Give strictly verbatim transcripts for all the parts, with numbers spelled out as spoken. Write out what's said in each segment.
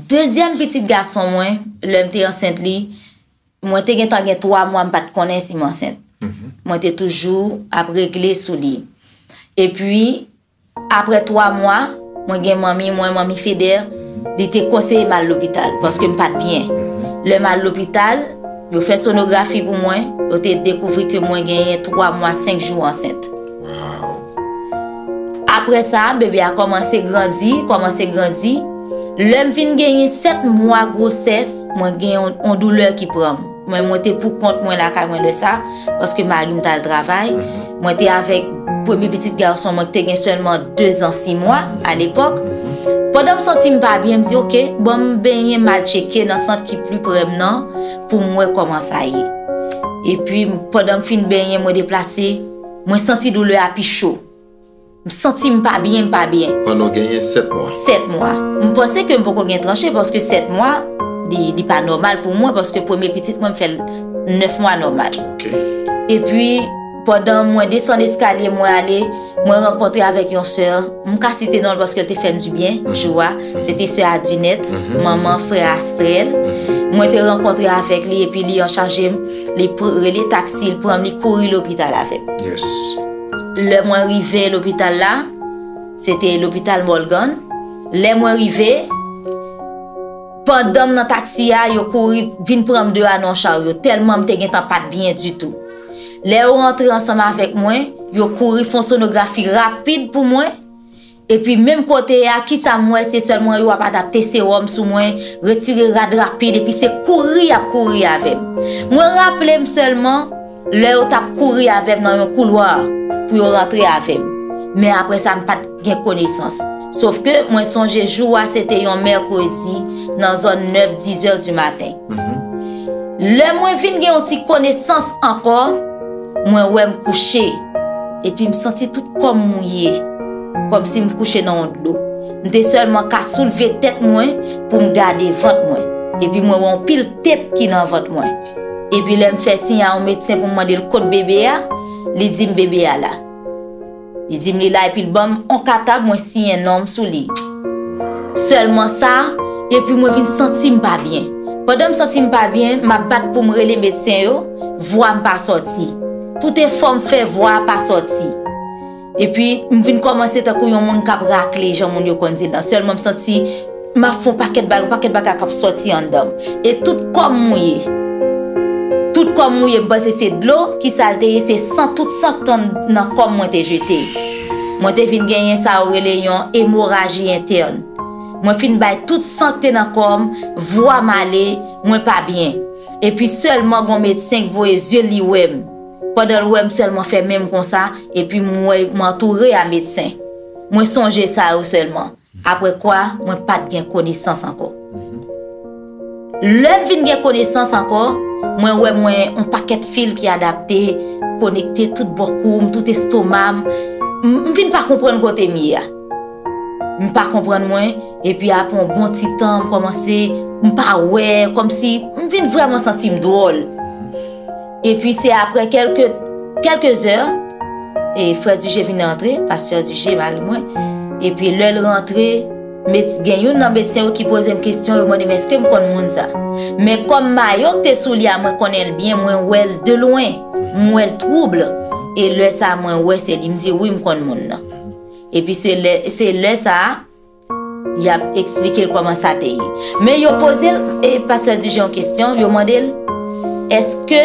Dezyèm pitit gason mwen, lè m te ansent li, mwen te gentan gen twa mwa, m pa t konnen si m ansent. Mwen te toujou ap regle sou li. Epi, apre twa mwa, mwen gen manmi mwen, manmi Feder, li te konseye m al lopital, paske m pa t byen. Lè m al lopital, yo fè sonografi pou mwen, yo te dekouvri ke mwen genyen twa mwa, senk jou ansent. Apre sa, bebe a kòmanse grandi, kòmanse grandi. Lè m vin genyen sèt mwa gwosès, mwen gen yon, yon doulè ki pran m. Mwen, mwen te pou kont mwen lakay mwen lè sa, paske mari m t al travay. Mwen te avèk premye pitit gason mwen ki te gen sèlman de zan sis mwa alepòk. Pandan m santi m pa byen, m di, "Oke, ban m benyen, m al tcheke nan sant ki pli pre m nan pou m wè kòman sa ye." Epi, pandan m fin benyen, mwen deplase, mwen santi doulè a pi cho. M santi m pa byen, m pa byen. Pandan w genyen sèt mwa. Sèt mwa. M panse ke m poko gen tranche, paske sèt mwa, li, li pa nòmal pou mwen, paske premye pitit mwen, m fè l nèf mwa nòmal. Epi, pandan mwen desann eskalye, mwen ale, mwen rankontre avèk yon sè, m ka site non l paske l te fè m dibyen, jou a. Se te sè Adinèt, manman frè Astrèl. Mwen te rankontre avèk li, epi li anchaje m, li pr-, rele taksi, li pran m, li kouri lopital avè m. Lè mwen rive lopital la, se te lopital Mògàn. Lè mwen rive, pandan m nan taksi a, yo kouri vin pran m de a nan yon charyo, tèlman m te gentan pa t byen ditou. Lè yo rantre ansanm avèk mwen, yo kouri fè yon sonografi rapid pou mwen. Epi menm kote a, kisa m wè, se sèlman yo ap adapte sewòm sou mwen, retire rad rapid, epi se kouri y ap kouri avè m. Mwen raple m sèlman, lè yo t ap kouri avè m nan yon koulwa pou yo rantre avè m. Men apre sa, m pa t gen konesans. Sof ke mwen sonje jou a, se te yon mèkredi, nan zòn nèf, diz è di maten. Lè mwen vin gen yon ti konesans ankò, mwen wè m kouche. Epi m santi tout kò m mouye, kòmsi m kouche nan yon dlo. M te sèlman ka soulve tèt mwen pou m gade vant mwen. Epi mwen wè yon pil tep ki nan vant mwen. Epi lè m fè siy a yon medsen pou m mande l kot bebe a, li di m bebe a la. Li di m li la epi l ban m yon katab, mwen siyen non m sou li. Sèlman sa, epi mwen vin santi m pa byen. Pandan m santi m pa byen, m ap bat pou m rele medsen yo, vwa m pa sòti. Tout efò m fè, vwa a pa sòti. Epi m vin kòmanse tankou yon moun k ap rakle, jan moun yo konn di l lan. Sèlman m santi m ap fè yon pakèt bagay, yon pakèt bagay k ap sòti anndan m. E tout kò m mouye. Tout kò m mouye, m panse se dlo, ki sa l te ye, se san, tout san k t nan kò m mwen te jete. Mwen te vin genyen sa yo rele yon emoraji entèn. Mwen fin bay tout san k te nan kò m, vwa m ale, mwen pa byen. Epi sèlman gon medsen k voye zye li wè m. Pandan l wè m sèlman fè men m konsa, epi m wè m antoure a medsen. Mwen sonje sa yo sèlman. Apre kwa, mwen pa t gen konesans ankò. Lè m vin gen konesans ankò, mwen wè mwen yon pakèt fil ki adapte, konekte tout bò kou m, tout estoma m. M, m vin pa konprann kote m ye a. M pa konprann mwen, epi apre yon bon ti tan, m kòmanse, m pa wè, kòmsi m vin vrèman santi m dwòl. Epi se apre kèlke, kèlke zè, e frè Dije vin rantre, pastè Dije, mari mwen. Epi lè l rantre, med-, gen youn nan medsen yo ki poze m kesyon, yo mande m èske m konn moun sa. Men kòm mayo k te sou li a, mwen konnen l byen, mwen wè l de lwen, m wè l twoub. E lè sa a, mwen wè se li, m di wi, m konn moun nan. Epi se lè, se lè sa a, y ap eksplike l kòman sa te ye. Men yo poze l, e pastè Dije yon kesyon, yo mande l, èske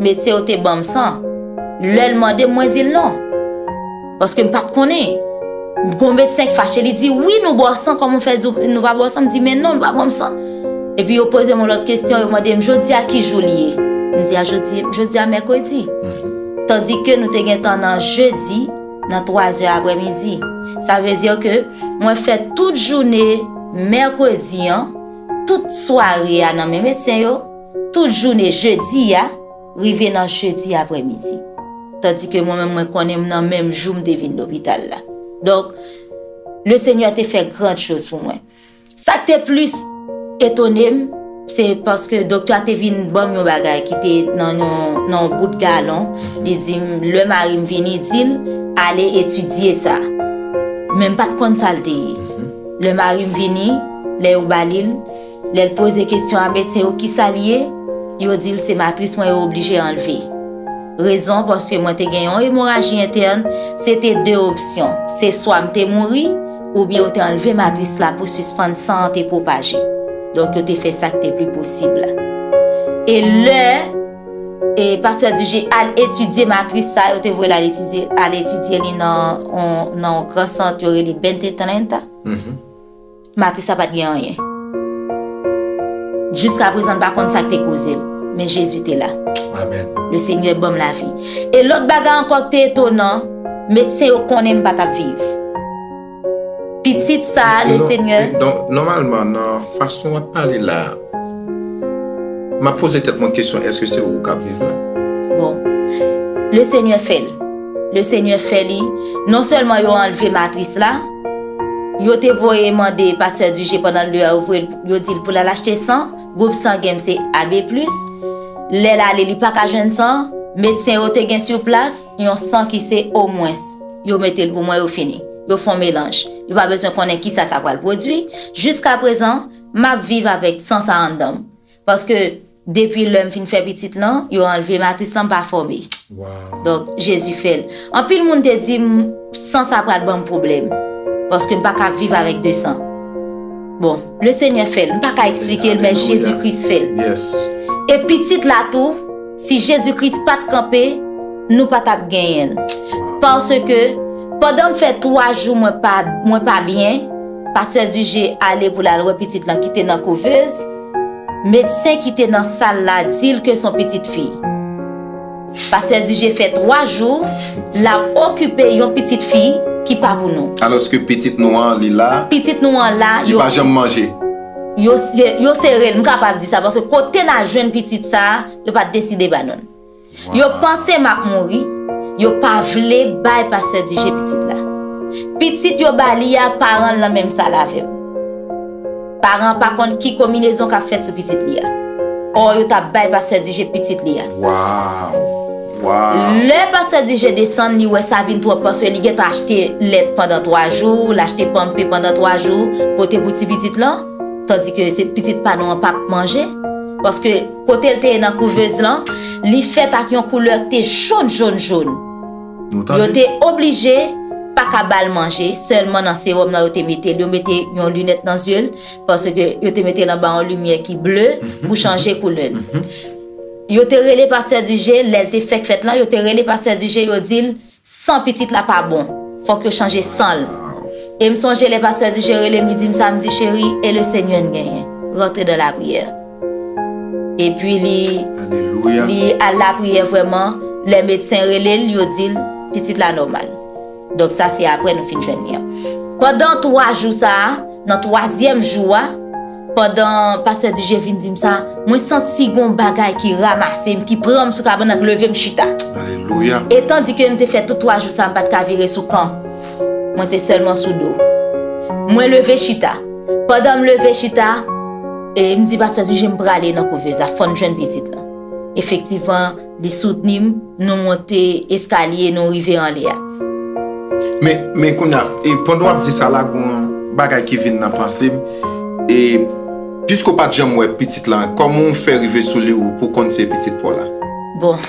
medsen yo te ban m san? Lè l mande m, mwen di l non. Paske m pa t konnen. Gon medsen k fache, li di, wi, nou ba w san, kòman w fè di w nou pa ba w san? M di, men non, nou pa ban m san. Epi yo poze m yon lòt kesyon, yo mande m, jodi a ki jou li ye? M di, a jodi, jodi a mèkredi. Tandike nou te gentan nan jedi, nan twa zè aprèmidi. Sa vle di ke mwen fè tout jounen mèkredi an, tout sware a nan men medsen yo, tout jounen jedi a, rive nan jedi aprèmidi. Tandike mwen menm, mwen konnen m nan menm jou m te vin lopital la. Donk, le Senyè te fè gran choz pou mwen. Sa k te plis etone m, se paske doktè a te vin ban m yon bagay ki te nan yon, nan yon bout galon. Li di m, lè mari m vini, di l ale etidye sa. Men m pa t konn sa l te ye. Lè mari m vini, Lè yo ba li l, lè l poze kesyon a medsen yo kisa l ye, yo di l se matris mwen yo oblije anlve. Rezon, paske mwen te gen yon emoraji entèn, se te de opsyon. Se swa m te mouri, oubyen yo te anlve matris la pou sispann san an te pwopaje. Donk, yo te fè sa k te pi posib la. E lè, e pastè Duje al etidye matris sa, yo te voye l al etidye, al etidye li nan, on, nan yon gran sant, yo rele Bente Trenta. Matris la pa t gen anyen. Jiska prezan, n pa konn sa k te koze l, men Jezi te la. Amen. Le Senyè ban m lavi. E lòt bagay ankò k te etonan, medsen yo konnen m pa t ap viv. Pitit sa a, le Senyè. Donk, nòmalman, nan fason w ap pale la, m ap poze tèt mwen kesyon, èske se ou k ap viv la? Bon, le Senyè fè l. Le Senyè fè li. Non sèlman yo anlve matris la, yo te voye mande pastè Duje pandan l deyò, yo voye, yo di l pou l al achte san. Gwoup sangen m se A B plis. Lè l ale, li pa ka jwenn san. Medsen yo te gen sou plas, yon san ki se omwens, yo mete l pou mwen, yo fini. Yo fè yon melanj. Yo pa bezwen konnen kisa sa pral pwodui. Jiska prezan, m ap viv avèk san sa anndan m. Paske depi lè m fin fè pitit lan, yo anlve matris lan, m pa fòme. Donk, Jezi fè l. Anpil moun te di m, san sa pral ban m pwoblèm. Paske m pa ka viv avèk de san. Bon, le Senyè fè l. M pa ka eksplike l, men Jezi Kris fè l. E pitit la tou, si Jezi Kris pa t kanpe, nou pa t ap genyen l. Paske pandan m fè twa jou mwen pa, mwen pa byen, pastè Duje ale pou l al wè pitit lan ki te nan kouvez. Medsen ki te nan sal la di l ke s on pitit fi. Pastè Duje fè twa jou, l ap okipe yon pitit fi ki pa pou nou. Alòske pitit nou an, li la. Pitit nou an la, li yo, pa janm manje. Yo se-, yo sere l, m kapab di sa, paske kote n al jwenn pitit sa a, yo pa t deside ba nou l. Yo panse m ap mouri, yo pa vle bay pastè Duje pitit la. Pitit yo ba li a, paran l nan menm sal avè m. Paran an pa konn ki konbinezon k ap fèt sou pitit li a. Ò, yo t ap bay pastè Duje pitit li a. Lè pastè Duje desann, li wè sa vin twòp, paske li gentan achte lèt pandan twa jou, l achte panpe pandan twa jou, pote pou ti pitit lan, tandike se pitit pa nou an p ap manje. Paske kote l te ye nan kouvez lan, li fèt ak yon koulè ki te jòn, jòn, jòn. Yo te oblije pa ka ba l manje, sèlman nan sewòm nan yo te mete l. Yo mete yon linèt nan zye l, paske yo te mete l anba yon limyè ki ble pou chanje koulè l. Yo te rele pastè Duje, lè l te fèk fèt lan, yo te rele pastè Duje, yo di l, san pitit la pa bon. Fòk yo chanje san l. E m sonje lè pastè Duje rele m, li di m sa, m di, cheri, e le Senyè n genyen. Rantre dan lapriyè. Epi li, li al lapriyè vrèman. Lè medsen rele l, yo di l, pitit la nòmal. Donk sa se apre nou fin jwenn li an. Pandan twa jou sa a, nan twazyèm jou a, pandan pastè Duje vin di m sa, mwen santi gon bagay ki ranmase m, ki pran m sou kabann nan, k leve m chita. E tandike m te fè tout twa jou sa a, m pa t ka vire sou kan. Mwen te sèlman sou do. Mwen leve chita. Pandan m leve chita, e m di pastè Duje, m prale nan kouvez la, fò n jwenn pitit lan. Efektivman, li soutni m, nou monte eskalye, nou rive anlè a. Men, men kounye a, e pandan w ap di sa la, gon bagay ki vin nan panse m. E piske w pa t janm wè pitit lan, kòman w fè rive sou li ou pou konn se pitit pa w la? Bon,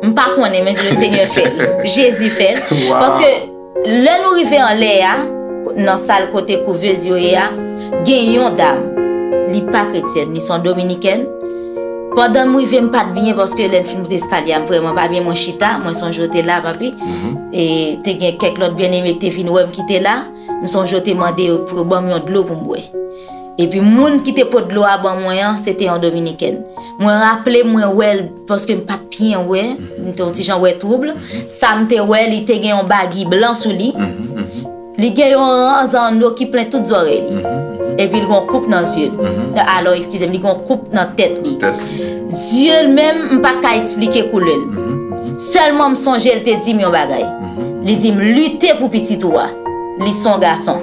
m pa konnen, men se Senyè fè l. Jezi fè l. Paske lè nou rive anlè a, nan sal kote kouvez yo ye a, gen yon dam, li pa kretyèn, li se yon dominikèn. Pandan m rive, m pa t byen, paske lè n fin monte eskalye a, m vrèman pa byen, mwen chita, mwen sonje w te la, papi. E te gen kèk lòt byeneme ki te vin wè m ki te la. M sonje w te mande yo pou yo ban m yon dlo pou m bwè. Epi moun ki te pot dlo a ban mwen an, se te yon dominikèn. Mwen raple m, mwen wè l, paske m pa t byen wè, m te yon ti jan wè twoub. Sa m te wè, li te gen yon bagi blan sou li. Li gen yon ranz anno ki plen tout zòrèy li. Epi l gen yon koup nan zye l. Alò, eskize m, li gen yon koup nan tèt li. Zye l menm, m pa t ka eksplike koulè l. Sèlman m sonje l te di m yon bagay. Li di m, lite pou pitit ou a. Li se yon gason.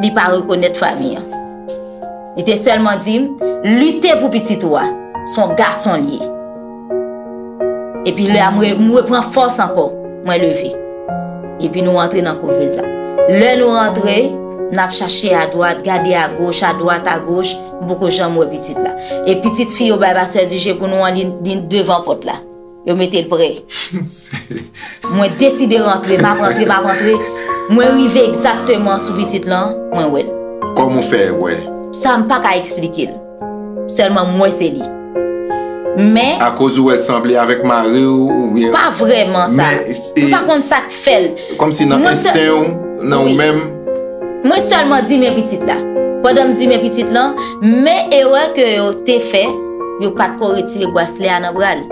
Li pa rekonèt fanmi an. Li te sèlman di m, lite pou pitit ou a. Se yon gason li ye. Epi lè a, m re-, m repran fòs ankò. Mwen leve. Epi nou rantre nan kouvez la. Lè nou rantre, N ap chache adwat, gade agoch, adwat, agoch, m poko janm wè pitit la. E pitit fi yo bay pastè D J pou nou an, li, li devan pòt la. Yo mete l pre. Mwen deside rantre, m ap rantre, m ap rantre. Mwen rive egzakteman sou pitit lan, mwen wè l. Kòman w fè wè? Sa m pa ka eksplike l. Sèlman m wè se li. Men akoz ou wè l sanble avèk mari w oubyen? Pa vrèman sa. Men, e, m pa konn sa k fè l. Kòmsi nan ensten w, nan ou menm? Mwen sèlman di men pitit la. Pandan m di men pitit lan, men erè ke yo te fè, yo pa t ko retire braslè a nan bra l.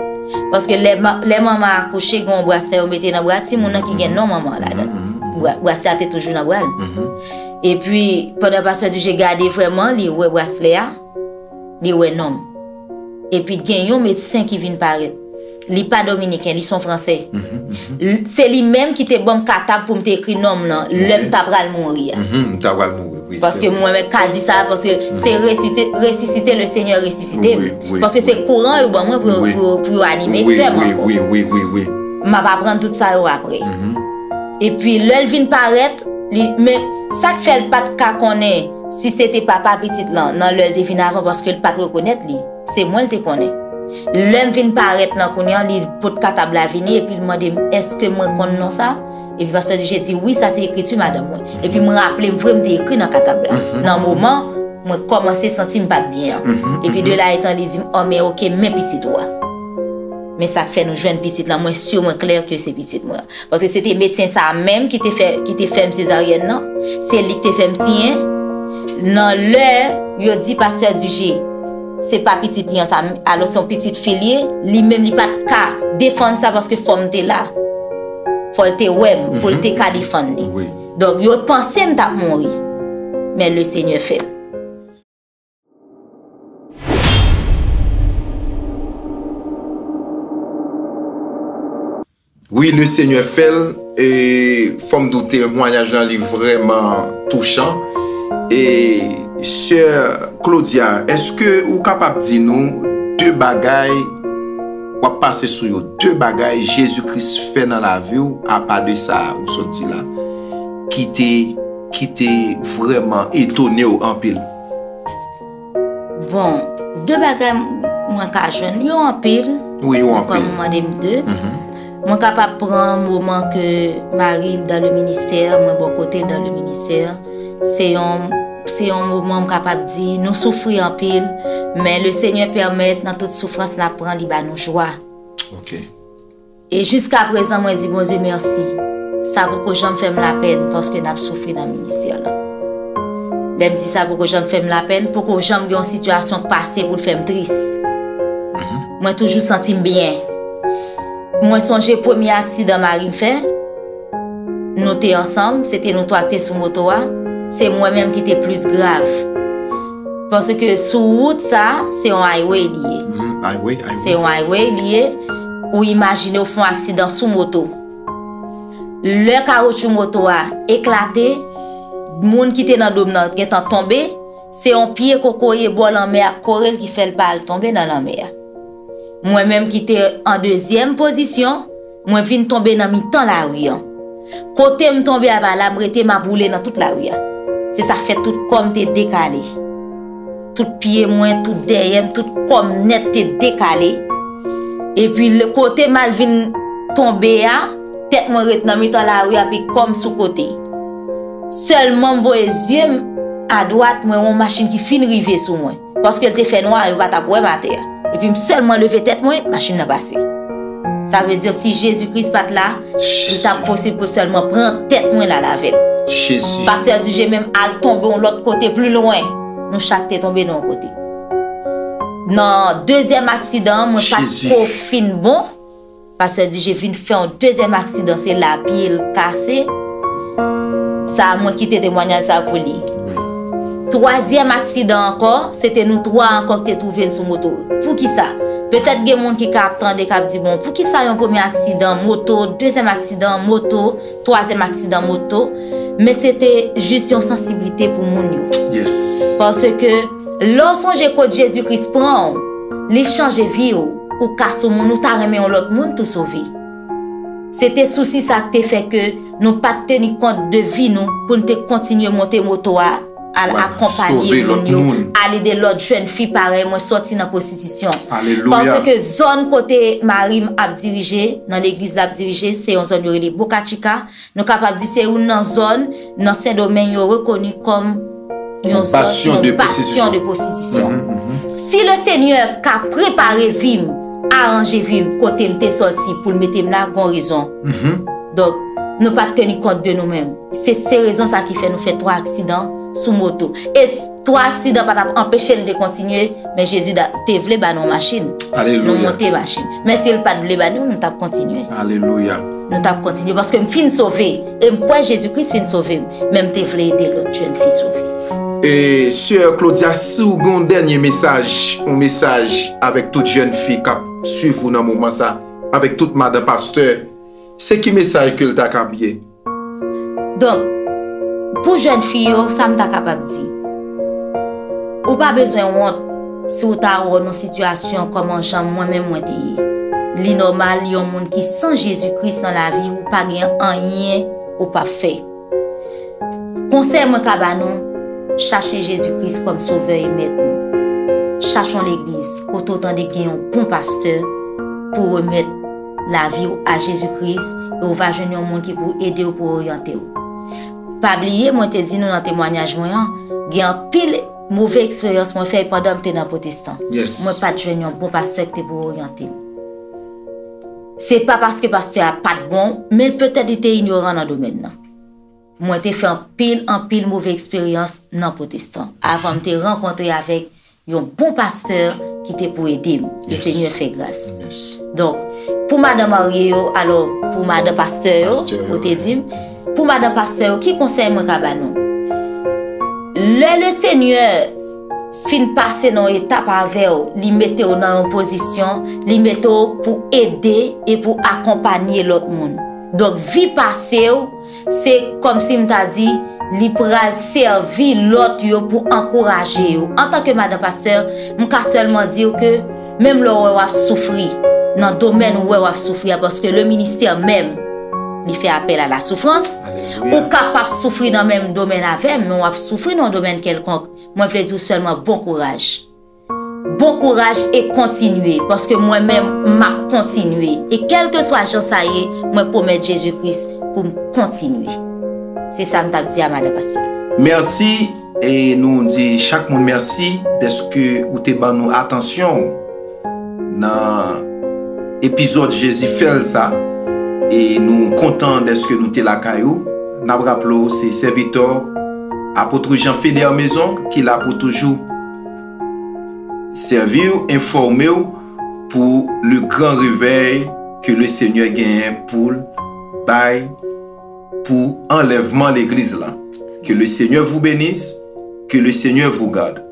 Paske lè, ma- lè manman akouche, gen yon braslè yo mete nan bra timoun nan ki gen non manman an ladan l. Bra- Braslè a te toujou nan bra l. Epi, pandan pastè D J gade vrèman, li wè braslè a, li wè non m. Epi gen yon medsen ki vin parèt. Li pa dominiken, li se yon fransè. L- Se li menm ki te ban m katab pou m te ekri non m nan lè m ta pral mouri a. Mhm, m ta pral mouri, wi. Paske mwen menm ka di sa, paske se resite, resisite, le Senyè resisite m. Wi, wi, wi. Paske se kouran yo ban mwen pou, pou, pou yo anime kè m ankò. Wi, wi, wi, wi, wi. M ap aprann tout sa yo apre. Epi lè l vin parèt, li, men sa k fè l pa t ka konnen si se te papa pitit lan nan lè l te vin avan, paske l pa t rekonèt li. Se mwen l te konnen. Lè m vin parèt lan kounye a, li pot katab la vini epi l mande m, èske mwen konn non sa? Epi pastè D J di, wi, sa se ekriti madanm mwen. Epi m raple m vre m te ekri nan katab la. Nan moman, mwen kòmanse santi m pa t byen an. Epi de la etan li di m, o, men oke, men pitit ou a. Men sa k fè nou jwenn pitit lan, mwen si, mwen klè ke se pitit mwen. Paske se te medsen sa a menm ki te fè, ki te fè m sezaryèn nan. Se li ki te fè m siyen. Nan lè yo di pastè D J, se pa pitit li an sa, alò se yon pitit fi l ye, li menm li pa t ka defann sa paske fò m te la. Fò l te wè m pou l te ka defann li. Wi. Donk yo panse m t ap mouri. Men le Senyè fè l. Wi, le Senyè fè l, e fò m di w temwayaj lan li vrèman touchan. E sè Claudia, èske ou kapab di nou de bagay w ap pase sou yo, de bagay Jezi Kris fè nan lavi w, apa de sa ou sot di la, ki te, ki te vrèman etone w anpil? Bon, de bagay m- mwen ka jwenn, yo anpil. Wi, yo anpil. Kòm ou mande m de. Mwen kapab pran moman ke mari m dan le ministè, mwen bò kote l dan le ministè. Se yon, se yon moman m kapab di, nou soufri anpil, men le Senyè pèmèt nan tout soufrans n ap pran, li ba nou jwa. Ok. E jiska prezan, mwen di Bondye mèsi. Sa poko janm fè m lapèn paske n ap soufri nan ministè lan. Lè m di sa poko janm fè m lapèn, poko janm gen yon sitiyasyon k pase pou l fè m tris. Mwen toujou santi m byen. Mwen sonje premye aksidan mari m fè. Nou te ansanm, se te nou twa k te sou moto a. Se mwen menm ki te plis grav. Paske sou wout sa, se yon highway li ye. Mhm, highway, highway. Se yon highway li ye. Ou imajine w fè yon aksidan sou moto. Lè kawotchou moto a eklate, moun ki te nan do m nan gentan tonbe, se yon pye kokoye bò lanmè a k kore l ki fè l pa al tonbe nan lanmè a. Mwen menm ki te an dezyèm pozisyon, mwen vin tonbe nan mitan lari an. Kote m tonbe a pa la, m rete m ap woule nan tout lari a. Se sa k fè tout kò m te dekale. Tout pye mwen, tout dèyè m, tout kò m nèt te dekale. Epi le kote m al vin tonbe a, tèt mwen ret nan mitan lari a, epi kò m sou kote. Sèlman m voye zye m adwat, mwen wè yon machin ki fin rive sou mwen. Paske l te fè nwa, yo pa t ap wè m atè a. Epi m sèlman leve tèt mwen, machin nan pase. Sa vle di, si Jezi Kris pa t la, li t ap posib pou sèlman pran tèt mwen l al avè l. Jezi. Pastè D J menm al tonbe yon lòt kote pli lwen. Nou chak te tonbe nan yon kote. Nan dezyèm aksidan an, mwen pa t ko fin bon. Pastè D J vin fè yon dezyèm aksidan, se la pye l kase. Sa a, mwen kite temwayaj sa a pou li. Twazyèm aksidan ankò, se te nou twa ankò ki te twouve n sou moto. Poukisa? Petèt gen moun ki ka ap tande, k ap di, bon, poukisa yon premye aksidan moto, dezyèm aksidan moto, twazyèm aksidan moto? Men se te jis yon sansiblite pou moun yo. Yes. Paske lè w sonje kot Jezi Kris pran w, li chanje vi w, ou ka sou moun, ou ta renmen yon lòt moun tou sove. Se te sousi sa k te fè ke nou pa t teni kont de vi nou pou n te kontinye monte moto a, al akonpanye moun yo, al ede lòt jèn fi parèy mwen sòti nan pwostitisyon. Paske zòn kote mari m ap dirije, nan legliz l ap dirije, se yon zòn yo rele Boca Chica. Nou kapab di se youn nan zòn nan Sendomeng yo rekoni kòm yon zòn, yon basyon de pwostitisyon. Si le Senyè ka prepare vi m, aranje vi m kote m te sòti pou l mete m la, gon rezon. Donk, nou pa t teni kont de nou menm. Se, se rezon sa ki fè nou fè twa aksidan sou moto. E twa aksidan pa t ap anpeche n te kontinye, men Jezi te vle ba nou yon machin. Nou monte machin. Men si l pa t vle ba nou, nou t ap kontinye. Nou t ap kontinye paske m fin sove. E m kwè Jezi Kris fin sove m. Men m te vle ede lòt jèn fi sove. E sè Claudia, si w gen yon dènye mesaj, yon mesaj avèk tout jèn fi k ap swiv ou nan moman sa, avèk tout madan pastè, se ki mesaj ke l ta kab ye? Donk, pou jèn fi yo, sa m ta kapab di, ou pa bezwen wont si w ta wè w nan sitiyasyon kòman jan mwen menm mwen te ye. Li nòmal, yon moun ki san Jezi Kris nan lavi, ou pa gen anyen ou p ap fè. Konsèy mwen ka ba nou, chache Jezi Kris kòm Sovè e Mèt nou. Chache yon legliz kote w tande gen yon bon pastè pou remèt lavi w a Jezi Kris, e w va jwenn yon moun ki pou ede w, pou oryante w. Pa bliye, mwen te di nou nan temwanyaj mwen an, gen anpil move eksperyans mwen fè pandan m te nan pwotestan. Mwen pa t jwenn yon bon pastè ki te pou oryante m. Se pa paske pastè a pa t bon, men petèt li te inyoran nan domèn nan. Mwen te fè anpil, anpil move eksperyans nan pwotestan avan m te rankontre avèk yon bon pastè ki te pou ede m. Le Senyè fè gras. Donk, pou madan marye yo, alò, pou madan pastè yo, ou te di m, pou madan pastè yo, ki konsèy mwen ka ba nou? Lè le Senyè fin pase nan yon etap avè w, li mete w nan yon pozisyon, li mete w pou ede e pou akonpanye lòt moun. Donk, vi pase w, se kòmsi m ta di, li pral sèvi lòt yo pou ankouraje yo. Antanke madan pastè, m ka sèlman di w ke menm lè w wè w ap soufri, nan domèn ou wè w ap soufri a, paske le ministè menm, li fè apèl a la soufrans. Ou kapab soufri nan menm domèn avè m, men w ap soufri nan yon domèn kèlkonk. Mwen vle di w sèlman bon kouraj. Bon kouraj e kontinye, paske mwen menm, m ap kontinye. E kèlkeswa jan sa ye, mwen pwomèt Jezi Kris pou m kontinye. Se sa m t ap di a madan pastè. Mèsi, e nou di chak moun mèsi dèske ou te ban nou atansyon w nan epizòd Jezi fè l sa. E nou kontan dèske nou te lakay ou. N ap raple w, se sèvitè w, Apôtre Jean Feder Maison, ki la pou toujou sèvi w, enfòme w pou le gran revèy ke le Senyè genyen pou l bay pou anlèvman legliz la. Que le Seigneur vous bénisse, que le Seigneur vous garde.